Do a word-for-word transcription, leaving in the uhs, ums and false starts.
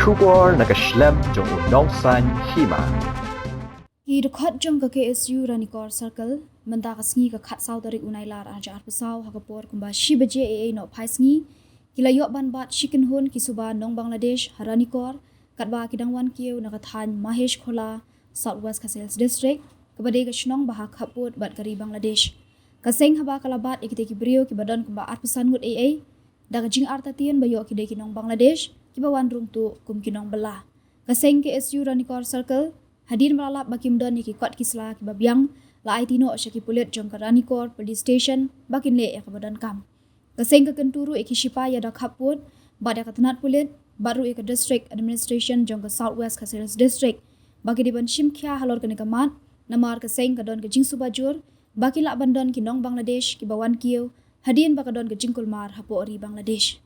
Khubor na ka shlem jong u nongsan hima. Ki dkhot jong ka K S U Ranikor Circle, mynta ka sngi ka khatsaw tarik u Nailar arhajar arphew saw ha ka por kumba shi baje eiei noh phai sngi, ki la ïoh ban bat shi kynhun ki suba nong Bangladesh ha Ranikor, katba ki dang wan kiew na ka thaiñ Mahesh Khola, South West Khasi Hills District, kaba dei ka shnong ba ha khappud bad ka ri Bangladesh. Ka seng haba ka la bat ïa kitei ki briew kiba don kumba arphew san ngut eiei, da ka jingartatien ba ïoh ki dei ki nong Bangladesh kiba wan rung tuh kum ki nong bylla. Ka seng K S U Ranikor Circle, hadien ba la lap ba kim don ïa ki kot ki sla kiba biang, la aiti noh sha ki pulit jong ka Ranikor Police Station ba kin leh ïa kaba donkam. Ka seng ka kyntu ruh ïa ki shipai ïa da khappud bad ïa ka tnat pulit bad ruh ïa ka District Administration jong ka South West Khasi Hills District ba ki dei ban shim khia halor kane ka mat, namar ka seng ka don ka jingsuba jur ba kin lah ban don ki nong Bangladesh kiba wan kiew hadien ba ka don ka jingkulmar hapoh ri Bangladesh.